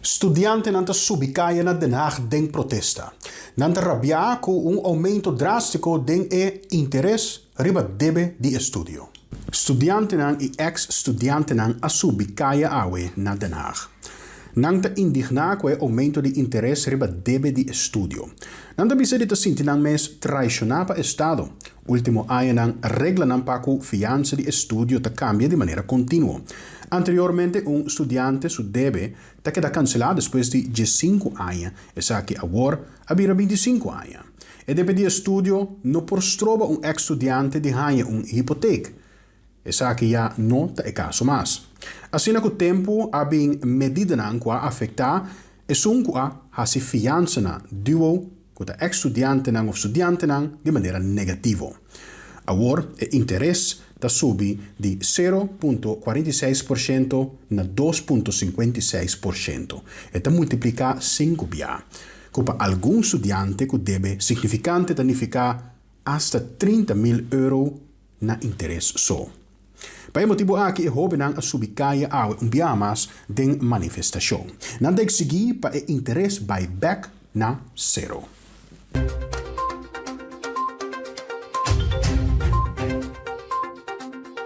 Studiantenan ta subi kaya na Den Haag den protesta. Nan ta rabiá ku un oumento drástiko den e interes riba debe di estudio. Studiantenan i eks studiantenan a subi kaya awe na Den Haag. Nan ta indigná ku e oumento di interes riba debe di estudio. Nan ta bisa di ta sinti nan mes traishoná pa estado. Último añanan reglanan pa ku fiansa di estudio ta kambia di manera kontinuo. Anteriormente un studiante su debe ta keda kanselá despues di diesinku aña, esaki awor a bira bintisinku aña. E debe di estudio no por stroba un eks studiante di haña un hipotek. Esaki ya no ta e kaso mas. Asina ku tempu a bin medidanan ku a afektá esun ku a hasi fiansa na duo ku ta eks studiantenan òf studiantenan di manera negativo. Awor e interes ta subi di 0.46% na 2.56%. E ta multipliká sinku bia, ku pa algun studiante ku debe signifikante ta nifiká asta 30,000 euro na interes so. Pa e motibu aki e hóbennan a subi kaya awe un bia mas den manifestashon. Nan ta eksigí pa e interes bai bèk na sero.